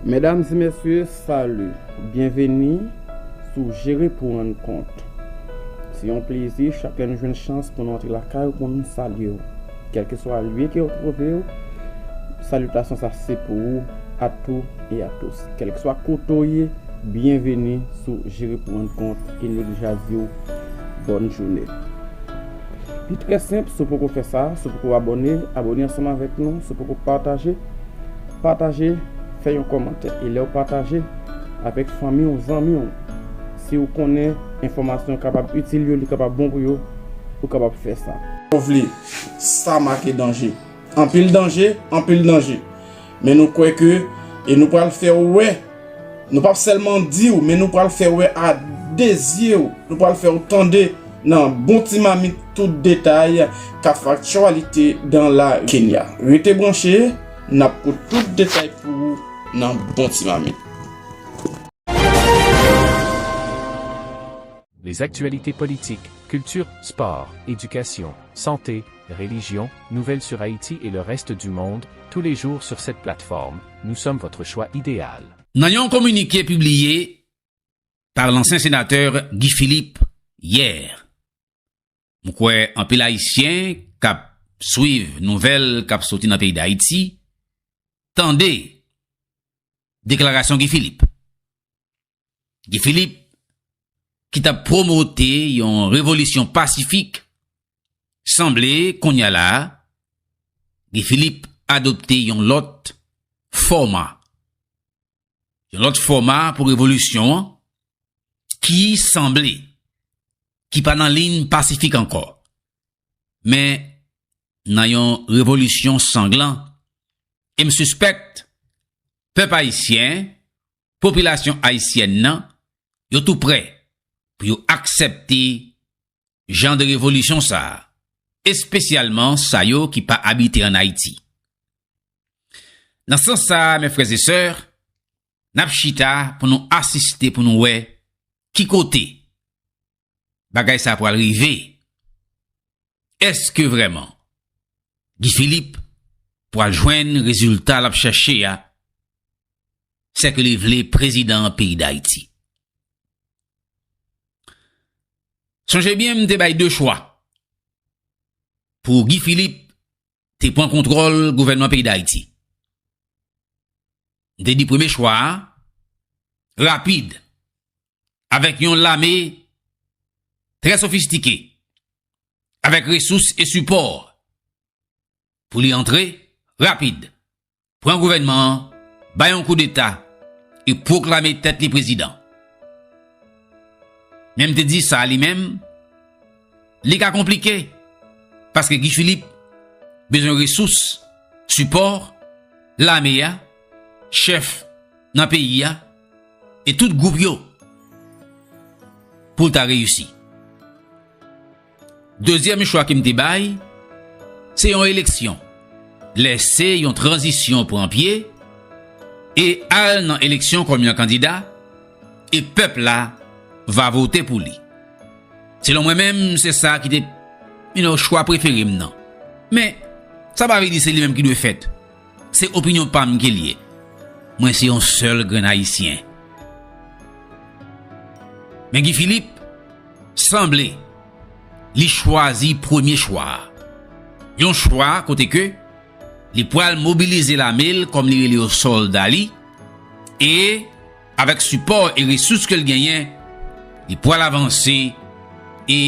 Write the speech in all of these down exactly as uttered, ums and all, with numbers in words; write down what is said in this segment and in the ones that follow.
Medam e mesye, sali, byenveni sou Jere pou rann kont. Se yon plezi chak lè nou jwenn chans pou nou antre lakay ou pou nou salye w. Kèlkeswa lye ke w twouve w, salitasyon sa se pou ou, à toutes et à tous. Kèlkeswa kote w ye, byenveni sou Jere pou rann kont e nou deja di w bòn jounen. Li trè senp, si w poko fè sa, si w poko abòne, abòne ansanm avèk nou, si w poko pataje, pataje, fè yon kòmantè. E lè w pataje avèk fanmi w, zanmi w, si w konnen enfòmasyon kapab itil yo, li kapab bon pou yo, ou kapab fè sa. Ou vle, sa make danje. Anpil danje, anpil danje. Men nou kwè ke, e nou pral fè w wè, nou p ap sèlman di w, men nou pral fè w wè a de zye w, nou pral fè w tande nan bon ti mamit tout detay k ap fè aktyalite dans la Kenya. Rete branche, n ap pote tout detay pou ou nan bon ti mamit. Les actualités politiques, culture, sport, éducation, santé, religion, nouvelles sur Haïti et le reste du monde, tous les jours sur cette plateforme, nous sommes votre choix idéal. Nan yon kominike pibliye pa lansyen senatè Guy Philippe yè, m kwè anpil Ayisyen k ap swiv nouvèl k ap soti nan peyi Dayiti tande deklarasyon Guy Philippe. Guy Philippe, ki t ap pwomote yon revolisyon pasifik, sanble kounye a la a, Guy Philippe adopte yon lòt fòma. Yon lòt fòma pou revolisyon an ki sanble, ki pa nan liy pasifik ankò, men nan yon revolisyon sanglan. E m sispèk pèp ayisyen, popilasyon ayisyèn nan, yo tou prè pou yo aksepte jan de revolisyon sa a, espesyalman sa yo ki pa abite ann Ayiti. Nan sans sa a, mes frères et sœurs, n ap chita pou nou asiste pou nou wè ki kote bagay sa a pral rive. Èske vrèman Guy Philippe pral jwenn rezilta l ap chèche a, sèke li vle prezidan peyi Dayiti? Sonje byen, m te bay de chwa pou Guy Philippe te pran kontwòl gouvènman peyi Dayiti. M te di premye chwa a, rapid, avèk yon lame trè sofistike, avèk resous e sipò pou li antre rapid, pran gouvènman an, bay yon koudeta e pwoklame tèt li prezidan. Men m te di sa li menm, li ka konplike, paske Guy Philippe bezwen resous, sipò, lame a, chèf nan peyi a, e tout gwoup yo pou l ta reyisi. Dezyèm chwa ke m te bay, se yon eleksyon. Lèse yon tranzisyon pran pye e al nan eleksyon kòm yon kandida, e pèp la va vote pou li. Selon mwen menm, se sa ki te, you know, chwa prefere m nan. Men, sa pa vle di se li menm ki dwe fèt. Se opinyon pa m ke l ye. Mwen se yon sèl grenn Ayisyen. Men Guy Philippe, sanble, li chwazi premye chwa a. Yon chwa kote ke li pral mobilize lame l, kòm li rele yo, sòlda li, e avèk sipò e resous ke l genyen, li pral avanse e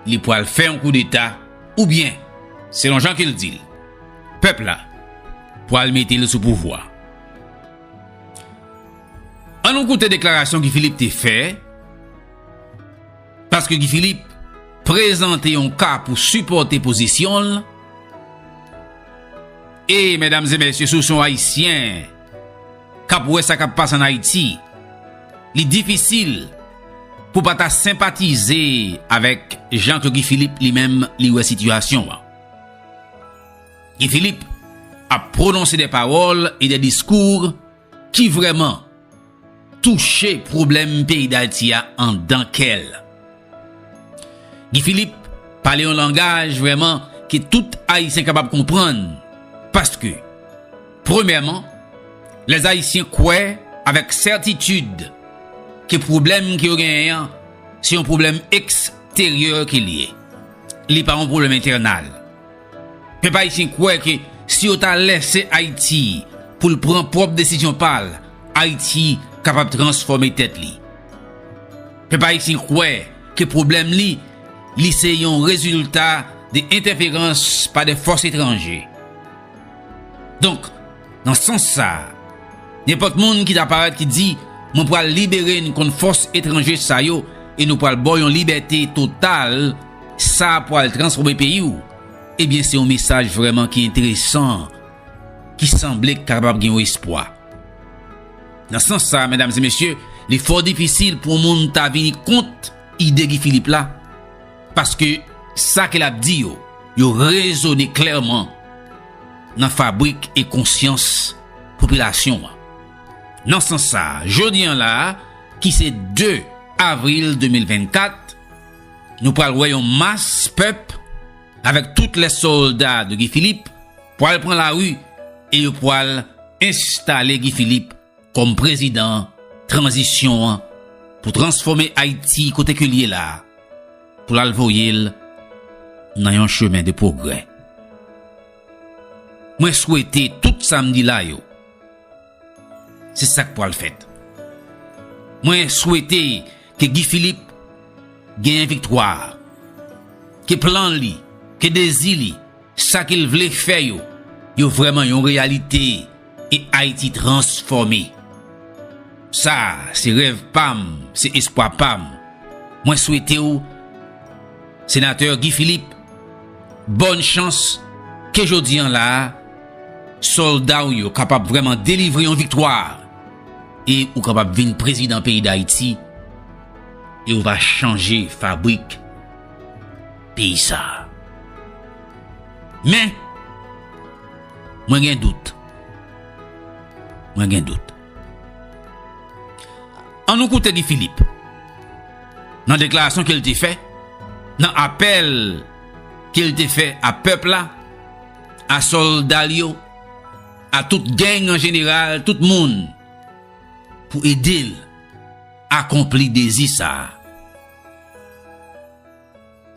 li pral fè yon koudeta, oubyen, selon jan ke l di l, pèp la pral mete l sou pouvwa. Ann nou koute deklarasyon Guy Philippe te fè, paske Guy Philippe prezante yon ka pou sipòte pozisyon l. E, medam e mesye, si w se yon Ayisyen k ap wè sa k ap pase ann Ayiti, li difisil pou w pa ta senpatize avèk jan ke Guy Philippe li menm li wè sitiyasyon an. Guy Philippe ap pwononse de pawòl e de diskou ki vrèman touche pwoblèm peyi Dayiti a anndan kè l. Guy Philippe pale yon langaj vrèman ke tout Ayisyen kapab konprann, paske, premyèman, Lèzayisyen kwè avèk sètitid ke pwoblèm ke yo genyen an, se yon pwoblèm eksteryè ke l ye. Li pa yon pwoblèm entènal. Pèp ayisyen kwè ke si yo ta lèse Ayiti pou l pran pwòp desizyon pa l, Ayiti kapab transfòme tèt li. Pèp ayisyen kwè ke pwoblèm li, li se yon rezilta de entèferans pa de fòs etranje. Donk, nan sans sa a, nenpòt moun ki ta parèt ki di, "Mwen pral libere n kont fòs etranje sa yo e nou pral ba w yon libète total," sa pral transfòme peyi w, ebyen, se yon mesaj vrèman ki enteresan, ki sanble kapab gen yon espwa. Nan sans sa a, medam e mesye, li fò difisil pou yon moun ta vini kont ide Guy Philippe la, paske sa ke l ap di yo, yo rezone klèman nan fabrik e konsyans popilasyon an. Nan sans sa a, jodi an la a, ki se de avril de mil vennkat, nou pral wè yon mas pèp avèk tout lè sòlda de Guy Philippe pral pran lari e yo pral enstale Guy Philippe kòm prezidan tranzisyon an pou transfòme Ayiti kote ke l ye la a, pou l al voye l nan yon chemen de pwogrè. Mwen swete tout sa m di la yo, se sa k pral fèt. Mwen swete ke Guy Philippe genyen viktwa, ke plan li, ke dezi li, sa ke l vle fè yo, yo vrèman yon reyalite e Ayiti transfòme. Sa, se rèv pa m, se espwa pa m. Mwen swete w, Senatè Guy Philippe, bòn chans ke jodi an la a, sòlda w yo kapab vrèman delivre yon viktwa e ou kapab vin prezidan peyi Dayiti e ou va chanje fabrik peyi sa a. Men, mwen gen dout. Mwen gen dout. An nou koute Guy Philippe nan deklarasyon ke l te fè, nan apèl ke l te fè a pèp la, a sòlda l yo, a tout gang an jeneral, tout moun, pou ede l akonpli dezi sa a.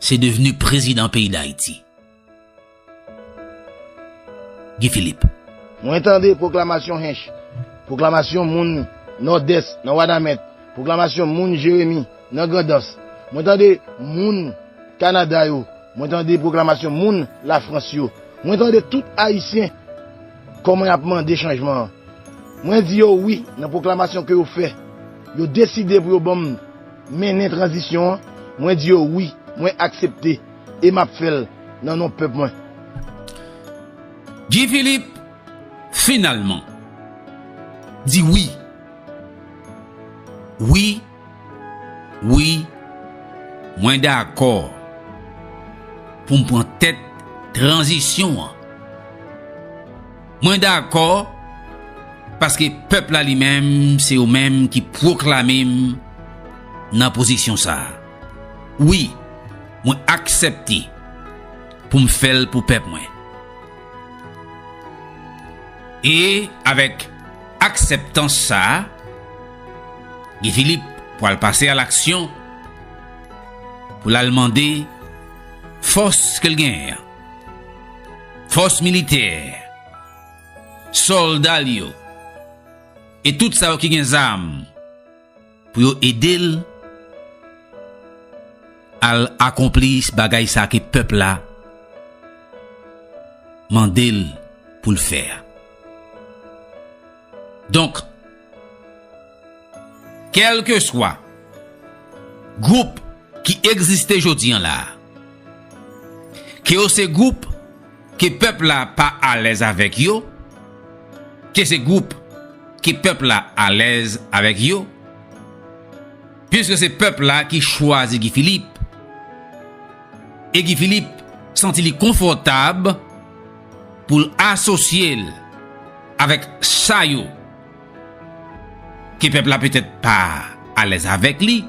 Se devni prezidan peyi Dayiti. Guy Philippe. Mwen tande pwoklamasyon Hench, pwoklamasyon moun Nòdès nan Wanament, pwoklamasyon moun Jeremi nan Grandans. Mwen tande moun Kanada yo, mwen tande pwoklamasyon moun Lafrans yo. Mwen tande tout Ayisyen kòman y ap mande chanjman an. Mwen di yo wi nan pwoklamasyon ke yo fè. Yo deside pou yo ban m mennen tranzisyon an. Mwen di yo wi, mwen aksepte e m ap fè l nan non pèp mwen. Guy Philippe, finalman, di wi. Wi, wi, mwen dakò pou m pran tèt tranzisyon an. Mwen dakò paske pèp la li menm, se yo menm ki pwoklame m nan pozisyon sa a. Wi, mwen aksepte pou m fè l pou pèp mwen. E avèk akseptans sa a, Guy Philippe pral pase a laksyon pou l al mande fòs ke l genyen an, fòs militè, sòlda l yo, e tout sa yo ki gen zam, pou yo ede l al akonpli bagay sa ke pèp la mande l pou l fè a. Donk, kèlkeswa gwoup ki egziste jodi an la a, ke yo se gwoup ke pèp la pa alèz avèk yo, ke se gwoup ke pèp la alèz avèk yo, piske se pèp la ki chwazi Guy Philippe, e Guy Philippe santi li konfòtab pou l asosye l avèk sa yo ke pèp la petèt pa alèz avèk li,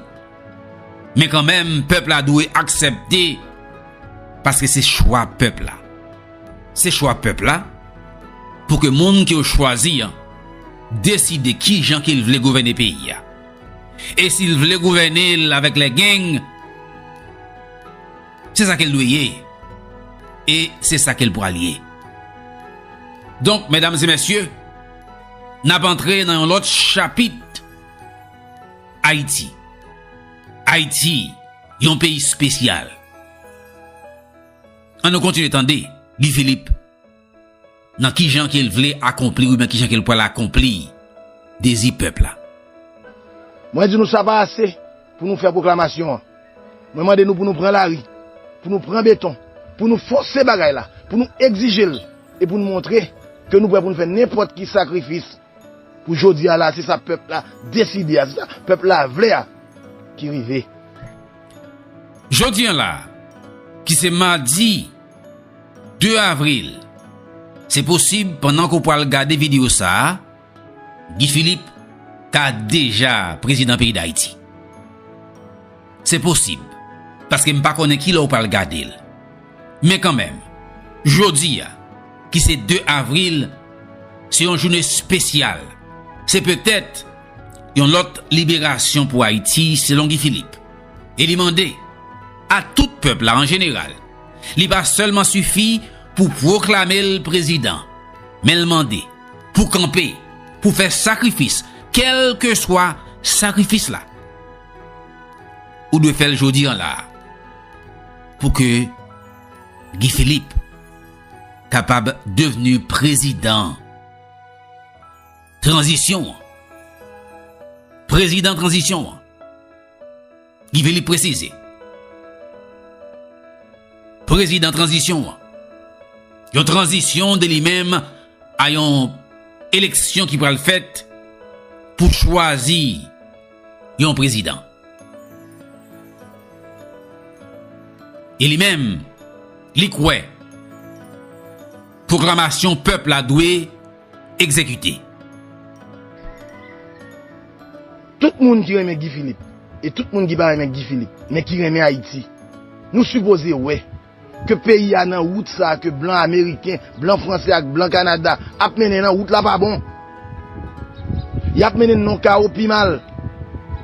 men kanmenm pèp la dwe aksepte, paske se chwa pèp la. Se chwa pèp la, pou ke moun ke yo chwazi an, deside kijan ke l vle gouvène peyi a. E si l vle gouvène l avèk lègeng, se sa ke l dwe ye. E se sa ke l pral ye. Donk, medam e mesye, n ap antre nan yon lòt chapit Ayiti. Ayiti, yon peyi espesyal. Ann nou kontinye tande Guy Philippe nan kijan ke l vle akonpli oubyen kijan ke l pral akonpli dezi pèp la. Mwen di nou sa pa ase pou nou fè pwoklamasyon an. Mwen mande nou pou nou pran lari, pou nou pran beton, pou nou fòse bagay la, pou nou egzije l e pou nou montre ke nou prè pou nou fè nenpòt ki sakrifis pou jodi a la, se sa pèp la deside a, se sa pèp la vle a ki rive. Jodi a la, ki se madi de avril, se posib pandan ke w pral gade videyo sa a, Guy Philippe ka deja prezidan peyi Dayiti. Se posib, paske m pa konnen kilè w pral gade l. Men kanmenm, jodi a, ki se de avril, se yon jounen espesyal. Se petèt yon lòt liberasyon pou Ayiti, selon Guy Philippe. E li mande a tout pèp la an jeneral, li pa sèlman sifi pou pwoklame l prezidan, men l mande pou kanpe, pou fè sakrifis, kèlkeswa sakrifis la. Ou dwe fè l jodi a la, pou ke Guy Philippe kapab devni prezidan tranzisyon an. Prezidan tranzisyon an. Guy Philippe presize. Prezidan tranzisyon an. Yon tranzisyon de li menm a yon eleksyon ki pral fèt pou chwazi yon prezidan. E li menm, li kwè pwoklamasyon pèp la dwe egzekite. Tout moun ki renmen Guy Philippe e tout moun ki pa renmen Guy Philippe, men ki renmen Ayiti, nou sipoze wè ke peyi a nan wout sa a ke blan ameriken, blan franse ak blan Kanada ap mennen nan wout la pa bon. Y ap mennen n nan kawo pi mal.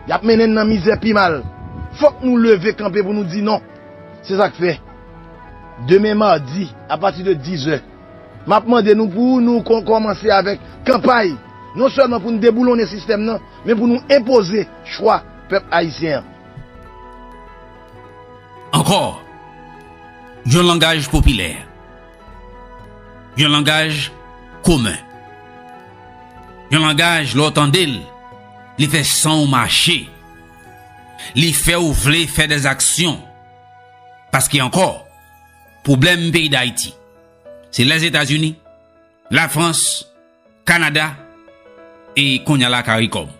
Y ap mennen n nan mizè pi mal. Fòk nou leve kanpe pou nou di non. Se sa k fè, demen madi, apati de diz è, m ap mande nou pou nou kon-, kòmanse avèk kanpay, non sèlman pou n deboulonnen sistèm nan, men pou nou enpoze chwa pèp ayisyen an. Ankò, yon langaj popilè, yon langaj komen, yon langaj lè w tande l, li fè san w mache, li fè w vle fè dèzaksyon. Paske ankò, pwoblèm peyi Dayiti, se Lèzetazini, Lafrans, Kanada e kounye a la Karikòm.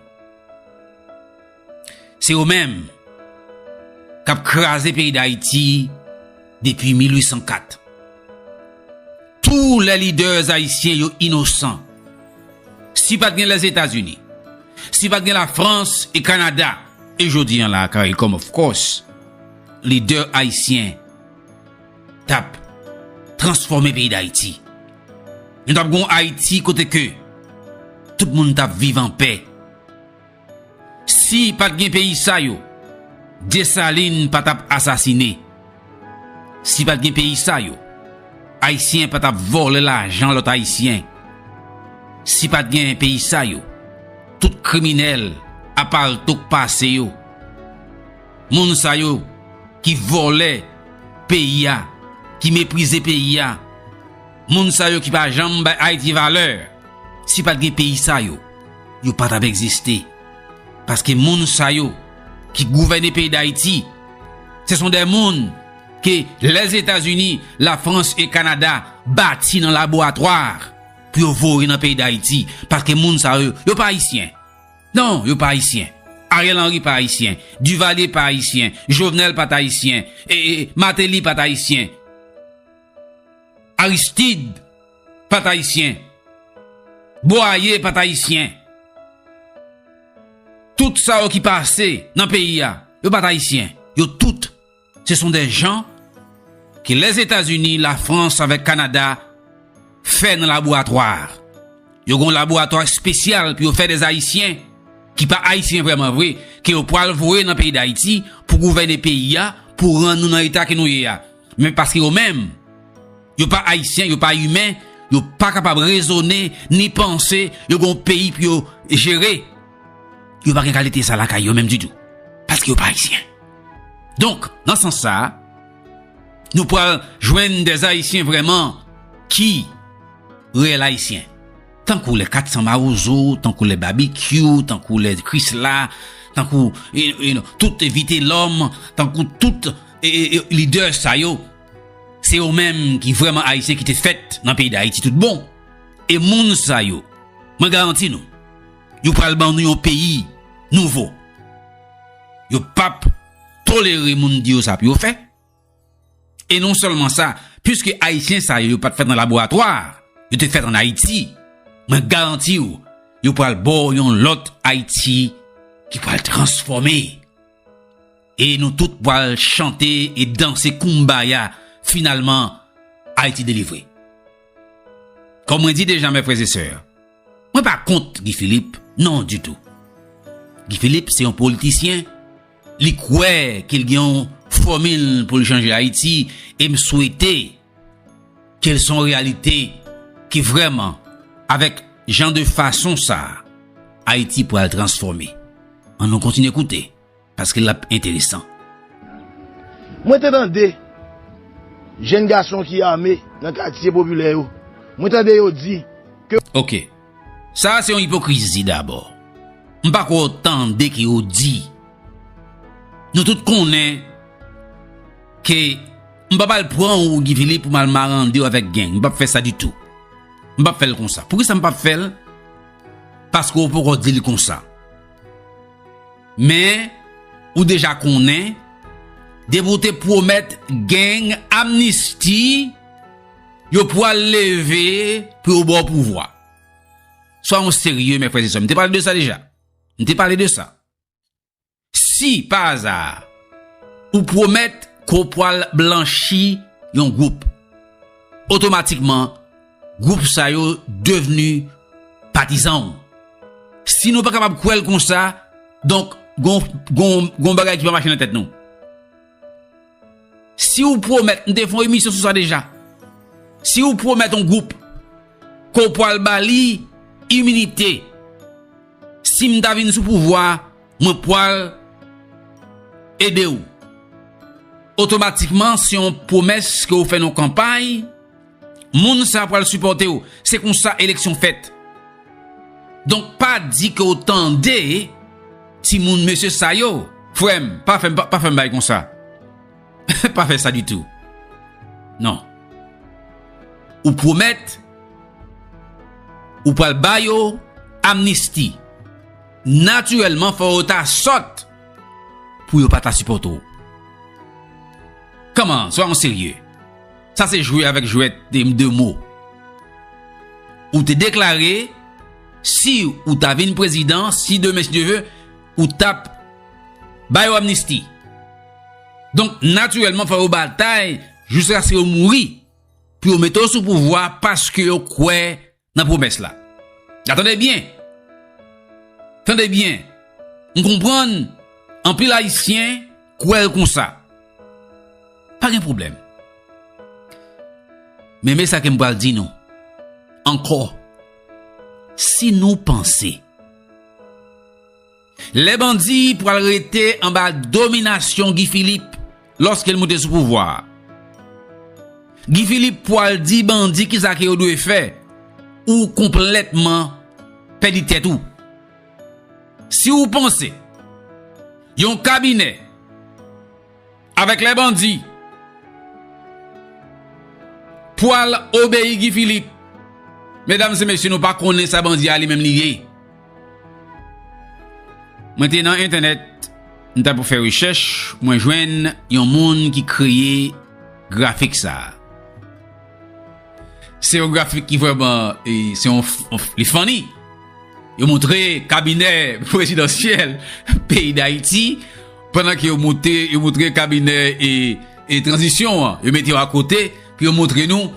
Se yo menm k ap kraze peyi Dayiti depi mil uit san kat. Tou lè lidè ayisyen yo inosan. Si pa t gen Lèzetazini, si pa t gen Lafrans e Kanada, e jodi a la Karikòm, of course, lidè ayisyen t ap transfòme peyi Dayiti. Nou t ap gen yon Ayiti kote ke tout moun t ap viv anpè. Si pa t gen peyi sa yo, Desalin pa t ap asasine. Si pa t gen peyi sa yo, Ayisyen pa t ap vòlè lajan lòt Ayisyen. Si pa t gen peyi sa yo, tout kriminèl, apa l tou k pase yo, moun sa yo ki vòlè peyi a, ki meprize peyi a, moun sa yo ki pa janm bay Ayiti valè, si pa t gen peyi sa yo, yo pa t ap egziste. Paske moun sa yo ki gouvène peyi Dayiti, se son de moun ke Lèzetazini, Lafrans e Kanada bati nan laboratwa pou yo voye nan peyi Dayiti. Paske moun sa yo, yo pa ayisyen. Non, yo pa ayisyen. Ariel Henry pa ayisyen. Duvalier pa ayisyen. Jovenel pa t ayisyen. E, e, Martelly pa t ayisyen. Aristide pa t ayisyen. Boyer pa t ayisyen. Tout sa yo ki pase nan peyi a, yo pa t ayisyen. Yo tout, ce sont des gens que les États-Unis, la France avec Canada fè nan laboratwa. Yo gen yon laboratwa espesyal pou yo fè dè Ayisyen ki pa Ayisyen vrèman vre, ke yo pral voye nan peyi Dayiti pou gouvène peyi a, pou rann nou nan eta ke nou ye a. Men paske yo menm, yo pa Ayisyen, yo pa imen, yo pa kapab rezone, ni panse, yo gen yon peyi pou yo jere. Yo pa gen kalite sa lakay yo menm ditou. Paske yo pa Ayisyen. Donk, nan sans sa a, nou pral jwenn dè Ayisyen vrèman ki reyèl Ayisyen. Tankou lè Kat San Mawozo, tankou lè Babekyou, tankou lè Krisla, tankou, e, e, tout Vitelòm, tankou tout, e, e, e, lidè sa yo, se yo menm ki vrèman Ayisyen ki te fèt nan peyi Dayiti tout bon. E moun sa yo, mwen garanti nou, yo pral ban nou yon peyi nouvo. Yo p ap tolere moun di yo sa pou yo fè. E non sèlman sa, piske Ayisyen sa yo, yo pa t fèt nan laboratwa, yo te fèt ann Ayiti, mwen garanti w, yo pral ba w yon lòt Ayiti ki pral transfòme. E nou tout pral chante e danse Kumbaya, finalman, Ayiti delivre. Kòm mwen di deja, mè frè e sè, mwen pa kont Guy Philippe, non ditou. Guy Philippe se yon politisyen, li kwè ke l gen yon fòmil pou l chanje Ayiti, e m swete ke l se yon reyalite, ke vrèman, avèk jan de fason sa, Ayiti pral transfòme. Ann nou kontinye koute, paske l ap enteresan. Mwen te tande jèn gason ki ame nan katye popilè yo. Mwen tande yo di ke... Oke. Sa a se yon ipokrizi dabò. M pa kwè w tande ke yo di. Nou tout konnen ke m p ap al pran ou, Guy Philippe, pou m al marande w avèk gang. M p ap fè sa ditou. M p ap fè l konsa. Poukisa m p ap fè l? Paske w poko di l konsa. Men, ou deja konnen, depi w te pwomèt gang amnisti, yo pral leve pou yo ba w pouvwa. Soyons sérieux, mes frères et sœurs. M te pale de sa deja. M te pale de sa. Si, pa aza, ou pwomèt ke w pral blanchi yon gwoup, otomatikman, gwoup sa yo devni patizan w. Si nou pa kapab kwè l konsa, donk, gon, gon, gon bagay ki pa mache nan tèt nou. Si w pwomèt, m te fè yon emisyon sou sa deja. Si w pwomèt yon gwoup ke w pral ba li iminite, si m ta vin sou pouvwa, mwen pral ede w. Otomatikman, se yon pwomès ke w fè nan yon kanpay, moun sa a pral sipòte w. Se konsa eleksyon fèt. Donk, pa di ke w tande timoun mesye sa yo. Frè m, pa fè m, pa, pa fè m bagay konsa. Pa fè sa ditou. Non. Ou pwomèt, ou pral ba yo amnisti. Natirèlman, fò yo ta sòt pou yo pa ta sipòte w. Kòman? Soyons sérieux. Sa se jwe avèk jwèt de, de mo. Ou te deklare, si ou ta vin prezidan, si demen, si Dye ve, ou t ap ba yo amnisti. Donk, natirèlman, fò yo batay jiskaske yo mouri pou yo mete w sou pouvwa paske yo kwè nan pwomès la. Tande byen. Tande byen. M konprann anpil Ayisyen kwè l konsa. Pa gen pwoblèm. Men, men sa ke m pral di nou ankò. Si nou panse lè bandi pral rete anba dominasyon Guy Philippe lòske l moute sou pouvwa a, Guy Philippe pral di bandi kisa ke yo dwe fè, ou konplètman pèdi tèt ou. Si ou panse yon kabinè avèk lè bandi pral obeyi Guy Philippe, medam e mesye, nou pa konnen sa bandi a li menm li ye. Mwen te nan entènèt, m t ap fè rechèch, mwen jwenn yon moun ki kreye grafik sa a. Se yon grafik ki vrèman, e, se yon f-, yon f-, li funny. Yo montre kabinè prezidansyèl peyi Dayiti, pandan ke yo monte, yo montre kabinè e, e tranzisyon an, yo mete yo akote, pou yo montre nou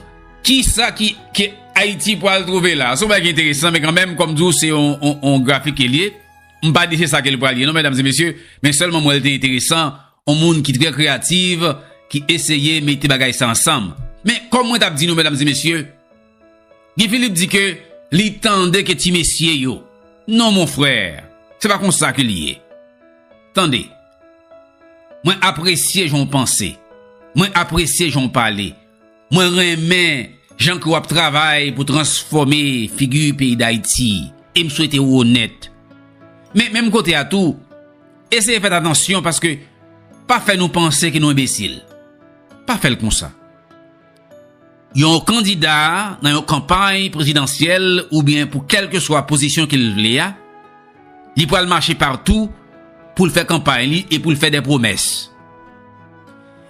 kisa ki, ki Ayiti pral twouve la. Se yon bagay ki enteresan, men kanmenm, kòm di w, se yon, yon, yon grafik ke l ye. M pa di se sa ke l pral ye, non, medam e mesye, men sèlman mwen, l te enteresan, yon moun ki trè kreyatif, ki eseye mete bagay sa ansanm. Men, kòm mwen t ap di nou, medam e mesye, Guy Philippe di ke li tande ke ti mesye yo. Non, mon frè, se pa konsa ke li ye. Tande, mwen apresye jan w panse. Mwen apresye jan w pale. Mwen renmen jan ke w ap travay pou transfòme figi peyi Dayiti. E m swete w onèt. Men, menm kote a tou, eseye fè atansyon paske pa fè nou panse ke nou enbesil. Pa fè l konsa. Yon kandida nan yon kanpay prezidansyèl oubyen pou kèlkeswa pozisyon ke l vle a, li pral mache patou pou l fè kanpay li e pou l fè de pwomès.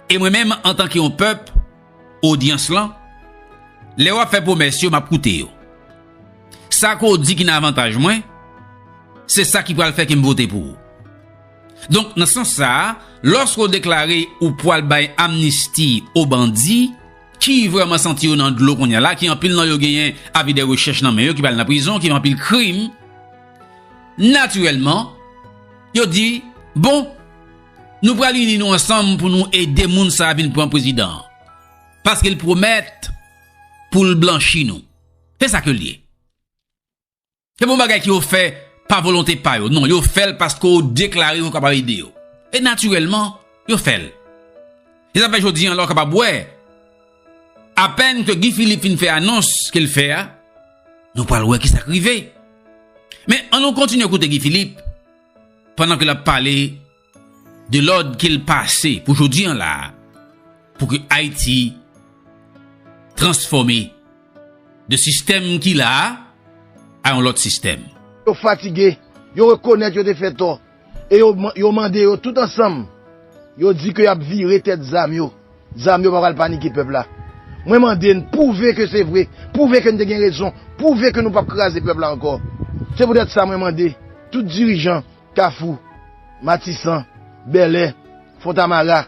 E mwen menm, antanke yon pèp, odyans lan, lè w ap fè pwomès yo, m ap koute yo. Sa ke w di ki nan avantaj mwen, se sa ki pral fè ke m vote pou ou. Donk, nan sans sa a, lòske w deklare ou pral bay amnisti o bandi, ki vrèman santi yo nan dlo kounye a la, ki anpil nan yo genyen avi de rechèch nan men yo, ki pral nan prizon, ki fè anpil krim, natirèlman, yo di, bon, nou pral ini nou ansanm pou nou ede moun sa a vin pran prezidan an. Paske l pwomèt pou l blanchi nou. Se sa ke l ye. Se pa yon bagay ke yo fè pa volonte pa yo. Non, yo fè l paske w deklare ke w kapab ede yo. E natirèlman, yo fè l. E sa fè jodi a, lè w kapab wè, apèn ke Guy Philippe fin fè anons ke l fè a, nou pral wè kisa k rive. Men, ann nou kontinye koute Guy Philippe pandan ke l ap pale de lòd ke l pase pou jodi a la a, pou ke Ayiti transfòme de sistèm ki la a a yon lòt sistèm. Yo fatige, yo rekonèt yo te fè tò, e yo, yo mande yo tout ansanm, yo di ke y ap vire tèt zam yo. Zam yo pa pral panike pèp la. Mwen mande n pwouve ke se vre, pwouve ke n te gen rezon, pwouve ke nou p ap kraze pèp la ankò. Se poutèt sa mwen mande tout dirijan Kafou, Matisan, Bèlè, Fontamara,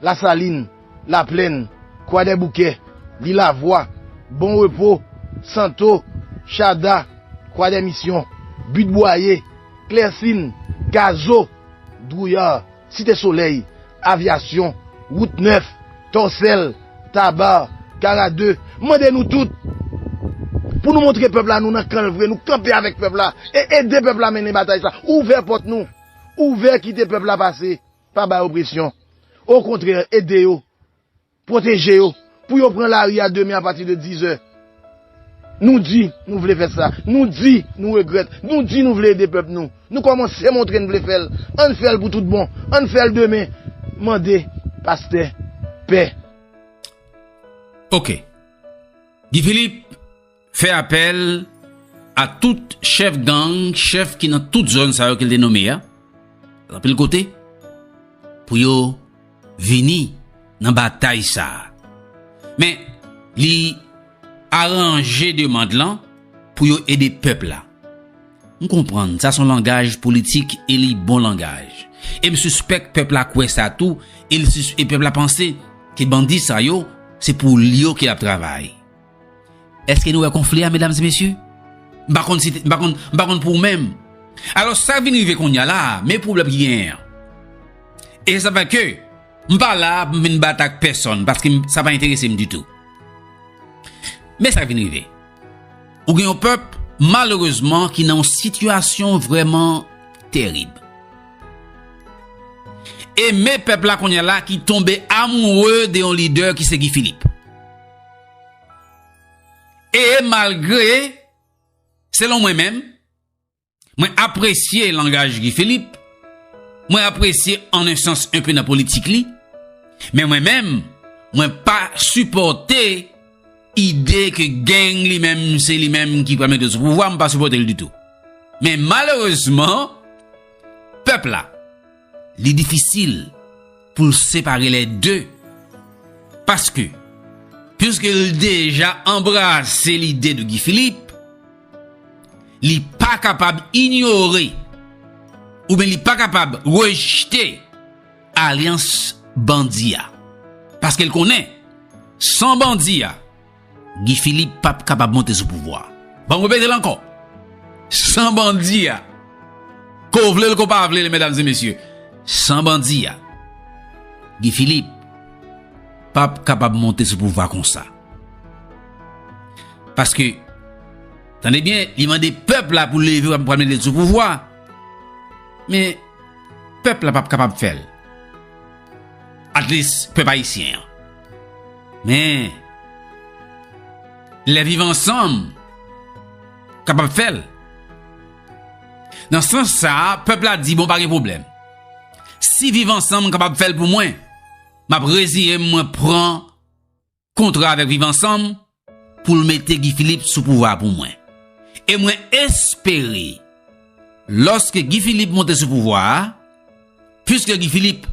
Lasalin, Laplèn, Kwadèboukè, Lilavwa, Bon Repo, Santo, Chada, Kwadèmisyon, Bit Bwaye, Klèsin, Gazo, Dwouyar, Site Solèy, Avyasyon, Wout Nèf, Tòsèl, Taba, Kara de, mande nou tout pou nou montre pèp la nou nan kan l vre, nou kanpe avèk pèp la e ede pèp la mennen batay sa. Ouvè pòt nou, ouvè kite pèp la pase, pa bay opresyon. Okontrè, ede yo, pwoteje yo, pou yo pran lari a demen apati de dizè. Nou di nou vle fè sa, nou di nou regrèt, nou di nou vle ede pèp nou. Nou kòmanse montre n vle fè l. Ann fè l pou tout bon. Ann fè l demen. Mande pastè pè. Ok. Guy Philippe fè apèl a tout chèf gang, chèf ki nan tout zòn sa yo ke l te nonmen a, anpil kote, pou yo vini nan batay sa a. Men, li aranje demann lan pou yo ede pèp la. M konprann, sa se yon langaj politik e li bon langaj. E m sispèk pèp la kwè sa tou, e, l sis- e pèp la panse ke bandi sa yo, se pou yo ke l ap travay. Èske nou wè konfli a, medam e mesye? M pa konn si, m pa konn, m pa konn pou ou menm. Alò, sa k vin rive kounye a la a, men pwoblèm ki genyen an. E se sa fè ke m pa la pou m vin bat ak pèsonn, paske m- sa pa enterese m ditou. Men sa k vin rive. Ou gen yon pèp, malerezman, ki nan yon sitiyasyon vrèman terib. E men pèp la kounye a la ki tonbe amoure de yon lidè ki se Guy Philippe. E malgre, selon mwen menm, mwen apresye langaj Guy Philippe, mwen apresye an en sans enpe nan politik li, men mwen menm, mwen pa sipòte ide ke gang li menm, se li menm ki pral mete sou pouvwa, m pa sipòte l ditou. Men malerezman, pèp la, li difisil pou l separe lè de. Paske, piske l deja anbrase lide de Guy Philippe, li pa kapab inyore oubyen li pa kapab rejte alyans bandi a. Paske l konnen, san bandi a, Guy Philippe p ap kapab monte sou pouvwa. Ban m repete l ankò. San bandi a, ke w vle l, ke w pa vle l, medam e mesye, san bandi a, Guy Philippe p ap kapab monte sou pouvwa konsa. Paske, tande byen, li mande pèp la pou leve, pral mete l sou pouvwa. Men, pèp la p ap kapab fè l. At least, pèp ayisyen an. Men, lè Viv Ansanm kapab fè l. Nan sans sa a, pèp la di, bon, pa gen pwoblèm. Si Viv Ansanm kapab fè l pou mwen, m ap reziye m, mwen pran kontra avèk Viv Ansanm pou l mete Guy Philippe sou pouvwa pou mwen. E mwen espere, lòske Guy Philippe monte sou pouvwa a, piske Guy Philippe,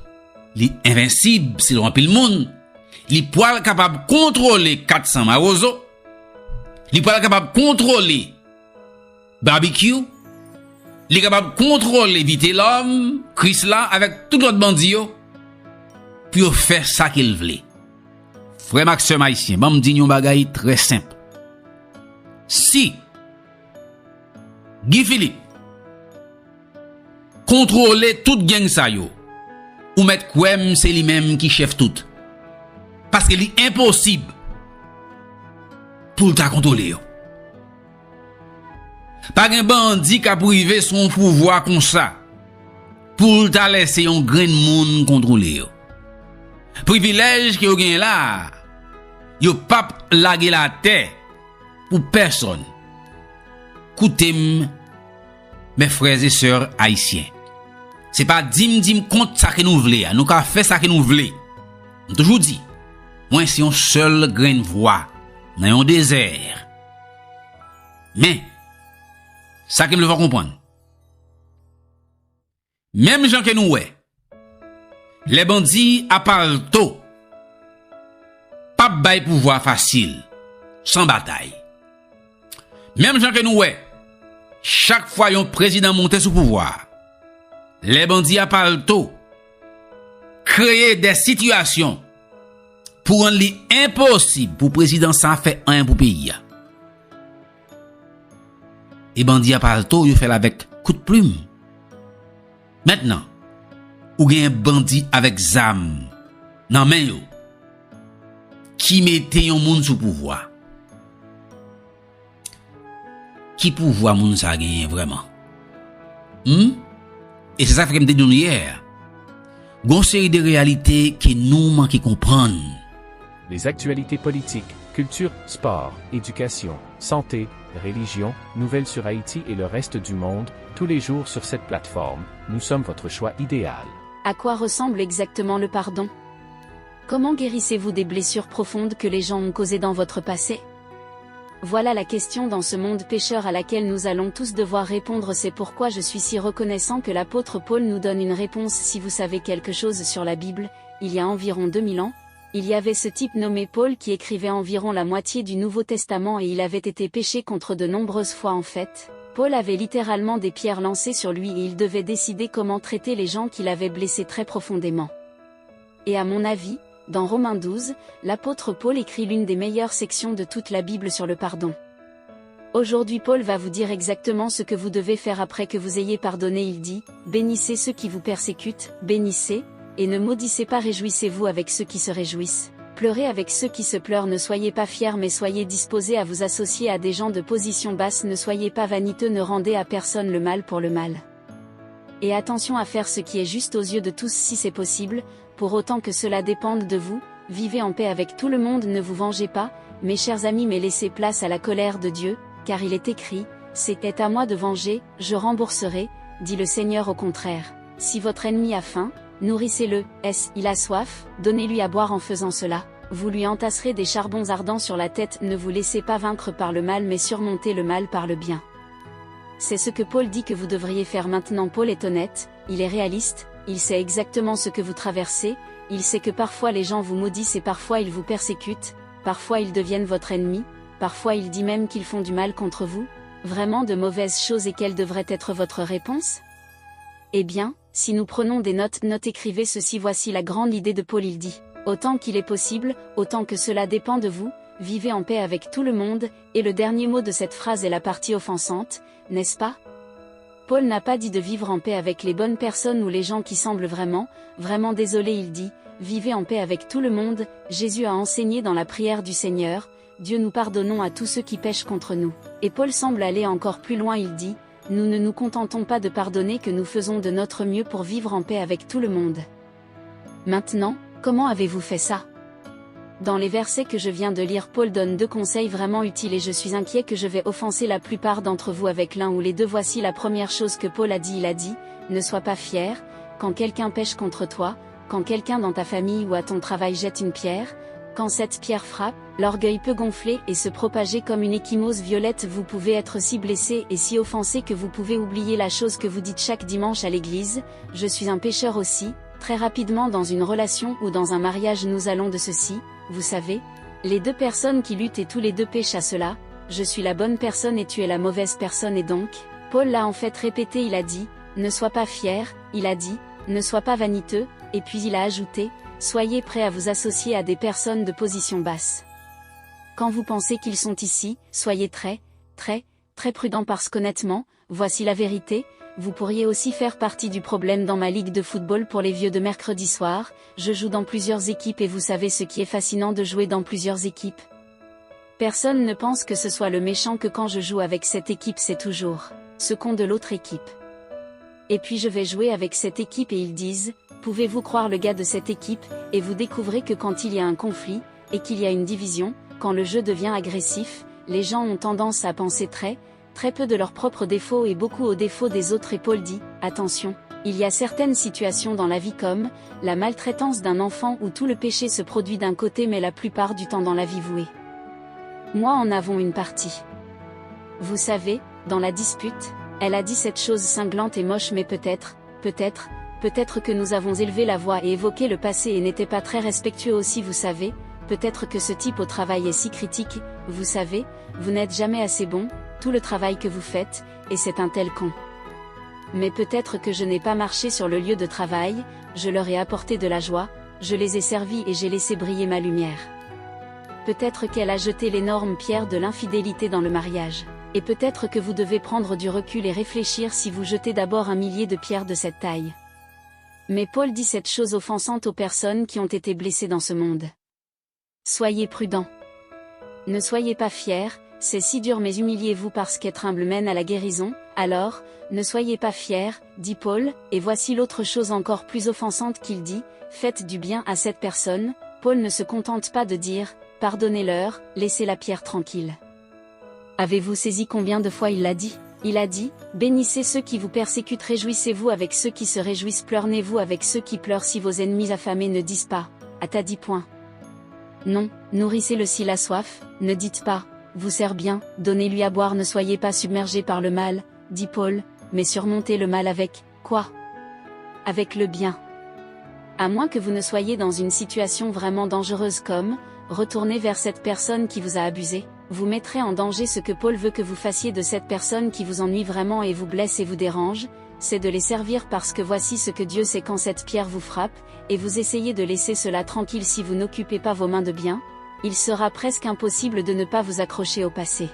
li envensib selon anpil moun, li pral kapab kontwole kat san Mawozo, li pral kapab kontwole Babikyou, li kapab kontwole Vitelòm, Krisla avèk tout lòt bandi yo pou yo fè sa ke l vle. Frè m ak sè m ayisyen, ban m di n yon bagay trè senp. Si Guy Philippe kontwole tout gang sa yo, ou mèt kwè m se li menm ki chèf tout. Paske li enposib pou l ta kontwole yo. Pa gen bandi k ap rive sou yon pouvwa konsa pou l ta lèse yon grenn moun kontwole yo. Privilèj ke yo genyen la a, yo p ap lage l atè pou pèsonn. Koute m, mes frères et sœurs haïtiens. Se pa di m, di m kont sa ke nou vle a. Nou ka fè sa ke nou vle. M toujou di, mwen se yon sèl grenn vwa nan yon dezè. Men, sa ke m vle fè w konprann, menm jan ke nou wè, lè bandi a palto p ap bay pouvwa fasil, san batay. Menm jan ke nou wè, chak fwa yon prezidan monte sou pouvwa a, lè bandi a palto kreye de sitiyasyon pou rann li enposib pou prezidan sa a fè anyen pou peyi a. E bandi a palto, yo fè l avèk kout plim. Mentnan, ou genyen bandi avèk zam nan men yo ki mete yon moun sou pouvwa. Ki pouvwa moun sa a genyen vrèman? Hmm? E se sa k fè ke m te di nou yè, gon seri de reyalite ke nou manke konprann. Les actualités politiques, culture, sport, éducation, santé, religion, nouvelles sur Haïti et le reste du monde, tous les jours sur cette plateforme, nous sommes votre choix idéal. À quoi ressemble exactement le pardon ? Comment guérissez-vous des blessures profondes que les gens ont causées dans votre passé ? Voilà la question dans ce monde pécheur à laquelle nous allons tous devoir répondre. C'est pourquoi je suis si reconnaissant que l'apôtre Paul nous donne une réponse. Si vous savez quelque chose sur la Bible, il y a environ deux mille ans, il y avait ce type nommé Paul qui écrivait environ la moitié du Nouveau Testament et il avait été péché contre de nombreuses fois en fait. Paul avait littéralement des pierres lancées sur lui et il devait décider comment traiter les gens qui l'avaient blessé très profondément. Et à mon avis, dans Romains douze, l'apôtre Paul écrit l'une des meilleures sections de toute la Bible sur le pardon. Aujourd'hui, Paul va vous dire exactement ce que vous devez faire après que vous ayez pardonné. Il dit, bénissez ceux qui vous persécutent, bénissez, et ne maudissez pas, réjouissez-vous avec ceux qui se réjouissent. Pleurez avec ceux qui se pleurent, ne soyez pas fiers, mais soyez disposés à vous associer à des gens de position basse, ne soyez pas vaniteux, ne rendez à personne le mal pour le mal. Et attention à faire ce qui est juste aux yeux de tous si c'est possible, pour autant que cela dépende de vous, vivez en paix avec tout le monde, ne vous vengez pas, mes chers amis, mais laissez place à la colère de Dieu, car il est écrit, c'est à moi de venger, je rembourserai, dit le Seigneur. Au contraire, si votre ennemi a faim, nourrissez-le, et s'il a soif, donnez-lui à boire. En faisant cela, vous lui entasserez des charbons ardents sur la tête, ne vous laissez pas vaincre par le mal, mais surmontez le mal par le bien. C'est ce que Paul dit que vous devriez faire maintenant. Paul est honnête, il est réaliste, il sait exactement ce que vous traversez, il sait que parfois les gens vous maudissent et parfois ils vous persécutent, parfois ils deviennent votre ennemi, parfois il dit même qu'ils font du mal contre vous, vraiment de mauvaises choses. Et quelle devrait être votre réponse ? Eh bien, si nous prenons des notes, note, écrivez ceci, voici la grande idée de Paul, il dit, autant qu'il est possible, autant que cela dépend de vous, vivez en paix avec tout le monde, et le dernier mot de cette phrase est la partie offensante, n'est-ce pas ? Paul n'a pas dit de vivre en paix avec les bonnes personnes ou les gens qui semblent vraiment, vraiment désolés, il dit, vivez en paix avec tout le monde, Jésus a enseigné dans la prière du Seigneur, Dieu, nous pardonnons à tous ceux qui pêchent contre nous. Et Paul semble aller encore plus loin, il dit, nous ne nous contentons pas de pardonner, que nous faisons de notre mieux pour vivre en paix avec tout le monde. Maintenant, comment avez-vous fait ça ? Dans les versets que je viens de lire, Paul donne deux conseils vraiment utiles et je suis inquiet que je vais offenser la plupart d'entre vous avec l'un ou les deux. Voici la première chose que Paul a dit, il a dit, ne sois pas fier, quand quelqu'un pêche contre toi, quand quelqu'un dans ta famille ou à ton travail jette une pierre, quand cette pierre frappe, l'orgueil peut gonfler et se propager comme une ecchymose violette. Vous pouvez être si blessé et si offensé que vous pouvez oublier la chose que vous dites chaque dimanche à l'église, je suis un pécheur aussi, très rapidement dans une relation ou dans un mariage nous allons de ceci, vous savez, les deux personnes qui luttent et tous les deux pêchent à cela, je suis la bonne personne et tu es la mauvaise personne et donc, Paul l'a en fait répété, il a dit, ne sois pas fier, il a dit, ne sois pas vaniteux, et puis il a ajouté, soyez prêts à vous associer à des personnes de position basse. Quand vous pensez qu'ils sont ici, soyez très, très, très prudents parce qu'honnêtement, voici la vérité, vous pourriez aussi faire partie du problème dans ma ligue de football pour les vieux de mercredi soir, je joue dans plusieurs équipes et vous savez ce qui est fascinant de jouer dans plusieurs équipes. Personne ne pense que ce soit le méchant que quand je joue avec cette équipe c'est toujours ce con de l'autre équipe. Et puis je vais jouer avec cette équipe et ils disent, pouvez-vous croire le gars de cette équipe, et vous découvrez que quand il y a un conflit, et qu'il y a une division, quand le jeu devient agressif, les gens ont tendance à penser très, très peu de leurs propres défauts et beaucoup aux défauts des autres et Paul dit, attention, il y a certaines situations dans la vie comme la maltraitance d'un enfant où tout le péché se produit d'un côté mais la plupart du temps dans la vie vous et moi en avons une partie. Vous savez, dans la dispute, elle a dit cette chose cinglante et moche mais peut-être, peut-être, peut-être que nous avons élevé la voix et évoqué le passé et n'était pas très respectueux aussi vous savez, peut-être que ce type au travail est si critique, vous savez, vous n'êtes jamais assez bon, tout le travail que vous faites, et c'est un tel con. Mais peut-être que je n'ai pas marché sur le lieu de travail, je leur ai apporté de la joie, je les ai servis et j'ai laissé briller ma lumière. Peut-être qu'elle a jeté l'énorme pierre de l'infidélité dans le mariage. Et peut-être que vous devez prendre du recul et réfléchir si vous jetez d'abord un millier de pierres de cette taille. Mais Paul dit cette chose offensante aux personnes qui ont été blessées dans ce monde. Soyez prudents. Ne soyez pas fiers, c'est si dur mais humiliez-vous parce qu'être humble mène à la guérison, alors, ne soyez pas fiers, dit Paul, et voici l'autre chose encore plus offensante qu'il dit, faites du bien à cette personne, Paul ne se contente pas de dire, pardonnez-leur, laissez la pierre tranquille. Avez-vous saisi combien de fois il l'a dit ? Il a dit, bénissez ceux qui vous persécutent, réjouissez-vous avec ceux qui se réjouissent, pleurez-vous avec ceux qui pleurent si vos ennemis affamés ne disent pas, à t'a dit point. Non, nourrissez-le s'il a soif, ne dites pas, vous sert bien, donnez-lui à boire, ne soyez pas submergés par le mal, dit Paul, mais surmontez le mal avec, quoi ? Avec le bien. À moins que vous ne soyez dans une situation vraiment dangereuse comme, retournez vers cette personne qui vous a abusé, vous mettrez en danger. Ce que Paul veut que vous fassiez de cette personne qui vous ennuie vraiment et vous blesse et vous dérange, c'est de les servir parce que voici ce que Dieu sait quand cette pierre vous frappe, et vous essayez de laisser cela tranquille si vous n'occupez pas vos mains de bien, il sera presque impossible de ne pas vous accrocher au passé.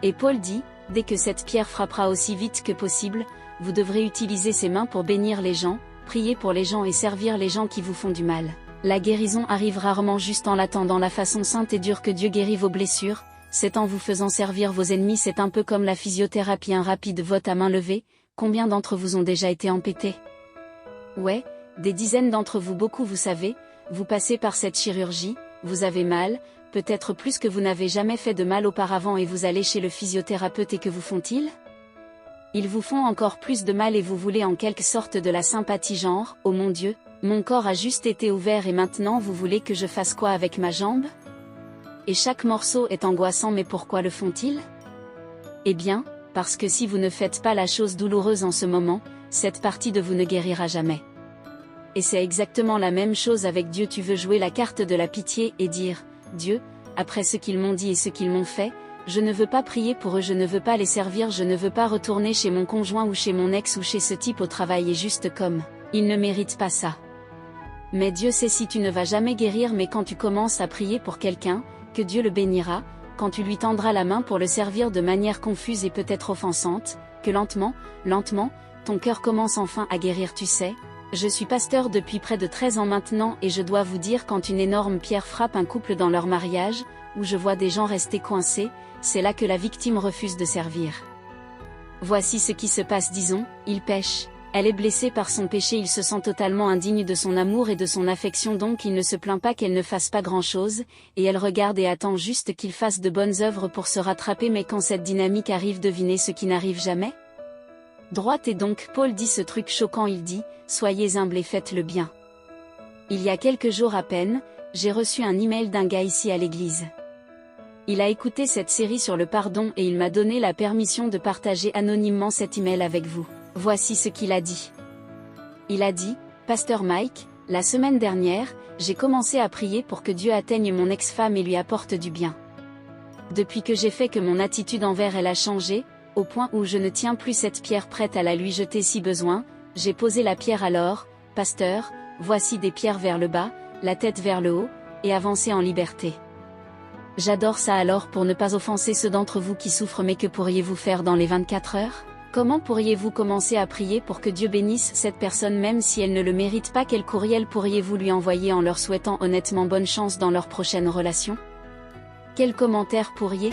Et Paul dit, dès que cette pierre frappera aussi vite que possible, vous devrez utiliser ces mains pour bénir les gens, prier pour les gens et servir les gens qui vous font du mal. La guérison arrive rarement juste en l'attendant. La façon sainte et dure que Dieu guérit vos blessures, c'est en vous faisant servir vos ennemis. C'est un peu comme la physiothérapie, un rapide vote à main levée, combien d'entre vous ont déjà été empêtés ? Ouais, des dizaines d'entre vous, beaucoup vous savez, vous passez par cette chirurgie, vous avez mal, peut-être plus que vous n'avez jamais fait de mal auparavant et vous allez chez le physiothérapeute et que vous font-ils ? Ils vous font encore plus de mal et vous voulez en quelque sorte de la sympathie genre, oh mon Dieu, mon corps a juste été ouvert et maintenant vous voulez que je fasse quoi avec ma jambe ? Et chaque morceau est angoissant mais pourquoi le font-ils ? Eh bien, parce que si vous ne faites pas la chose douloureuse en ce moment, cette partie de vous ne guérira jamais. Et c'est exactement la même chose avec Dieu, tu veux jouer la carte de la pitié et dire, Dieu, après ce qu'ils m'ont dit et ce qu'ils m'ont fait, je ne veux pas prier pour eux, je ne veux pas les servir, je ne veux pas retourner chez mon conjoint ou chez mon ex ou chez ce type au travail et juste comme, ils ne méritent pas ça. Mais Dieu sait si tu ne vas jamais guérir, mais quand tu commences à prier pour quelqu'un, que Dieu le bénira, quand tu lui tendras la main pour le servir de manière confuse et peut-être offensante, que lentement, lentement, ton cœur commence enfin à guérir, tu sais. Je suis pasteur depuis près de treize ans maintenant et je dois vous dire quand une énorme pierre frappe un couple dans leur mariage, où je vois des gens rester coincés, c'est là que la victime refuse de servir. Voici ce qui se passe, disons, il pêche. Elle est blessée par son péché, il se sent totalement indigne de son amour et de son affection, donc il ne se plaint pas qu'elle ne fasse pas grand-chose, et elle regarde et attend juste qu'il fasse de bonnes œuvres pour se rattraper, mais quand cette dynamique arrive, devinez ce qui n'arrive jamais ? Droite. Et donc, Paul dit ce truc choquant, il dit, soyez humbles et faites le bien. Il y a quelques jours à peine, j'ai reçu un email d'un gars ici à l'église. Il a écouté cette série sur le pardon et il m'a donné la permission de partager anonymement cet email avec vous. Voici ce qu'il a dit. Il a dit, Pasteur Mike, la semaine dernière, j'ai commencé à prier pour que Dieu atteigne mon ex-femme et lui apporte du bien. Depuis que j'ai fait que mon attitude envers elle a changé, au point où je ne tiens plus cette pierre prête à la lui jeter si besoin, j'ai posé la pierre alors, Pasteur, voici des pierres vers le bas, la tête vers le haut, et avancez en liberté. J'adore ça, alors pour ne pas offenser ceux d'entre vous qui souffrent, mais que pourriez-vous faire dans les vingt-quatre heures ? Comment pourriez-vous commencer à prier pour que Dieu bénisse cette personne même si elle ne le mérite pas ? Quel courriel pourriez-vous lui envoyer en leur souhaitant honnêtement bonne chance dans leur prochaine relation ? Quel commentaire pourriez